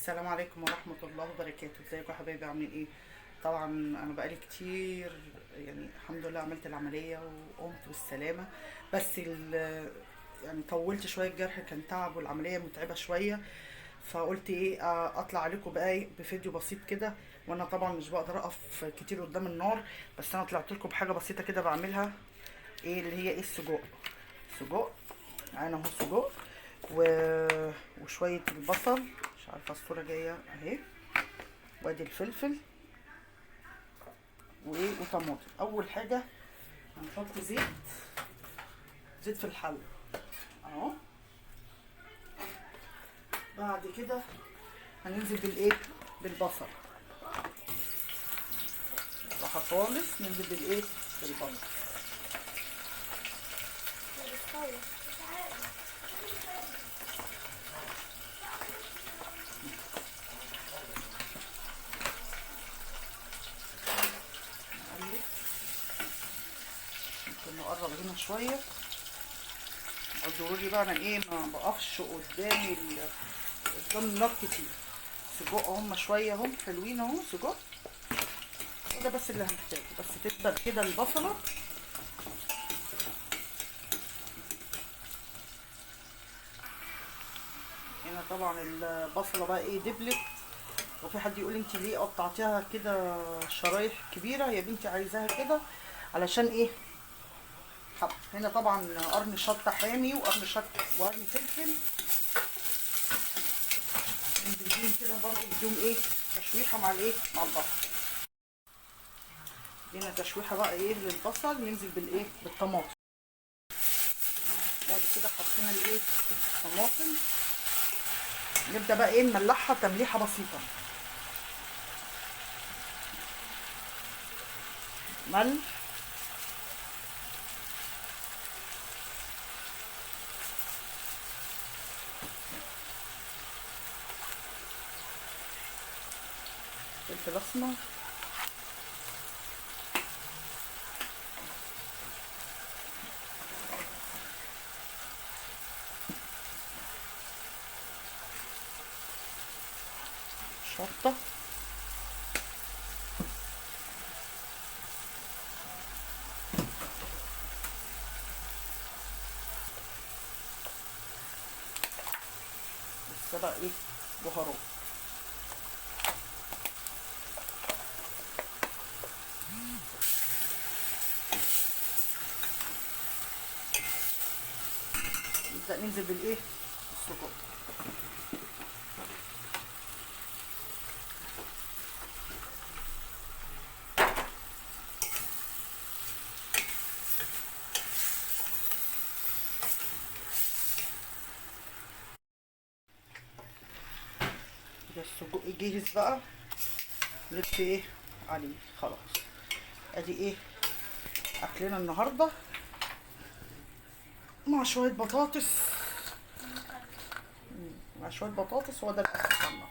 السلام عليكم ورحمة الله وبركاته. ازيكم يا حبايبي؟ عاملين ايه؟ طبعا انا بقالي كتير، يعني الحمد لله عملت العملية وقمت بالسلامة، بس يعني طولت شوية، الجرح كان تعب والعملية متعبة شوية، فقلت ايه اطلع عليكم بقى إيه بفيديو بسيط كده. وانا طبعا مش بقدر اقف كتير قدام النار، بس انا طلعت لكم بحاجة بسيطة كده بعملها، ايه اللي هي ايه؟ السجق. سجق معانا اهو، سجق وشوية البصل، مش عارفة الصورة جاية اهي، وادي الفلفل وايه وطماطم. اول حاجة هنحط زيت، زيت في الحلة اهو. بعد كده هننزل بالايه؟ بالبصل راحة خالص، ننزل بالايه؟ بالبصل. ممكن نقرب هنا شوية. اعذروني بقى انا ايه ما بقفش قدامي قدام النار كتير. سجق هم شوية اهم حلوين اهو سجق، وده بس اللي هنحتاجه، بس تدبل كده البصله. هنا طبعا البصله بقى ايه دبلت. وفي حد يقول انت ليه قطعتيها كده شرايح كبيرة؟ يا بنتي عايزاها كده علشان ايه؟ حب. هنا طبعا قرن شطه حامي وقرن شطه وقرن فلفل، نديهم كده برضو، نديهم ايه تشويحه مع الايه؟ مع البصل. هنا تشويحه بقى ايه للبصل، ننزل بالايه؟ بالطماطم. بعد كده حطينا الايه؟ الطماطم. نبدا بقى ايه نملحها تمليحه بسيطة، ملح، فلفل اسمر، شطه، بس بقى ايه بهارات. نبدأ ننزل بالايه؟ السجق. ده السجق جاهز بقى، نلف ايه عليه خلاص. ادي ايه اكلنا النهارده مع شوية بطاطس، مع شوية بطاطس، هو ده الاكل بتاعنا.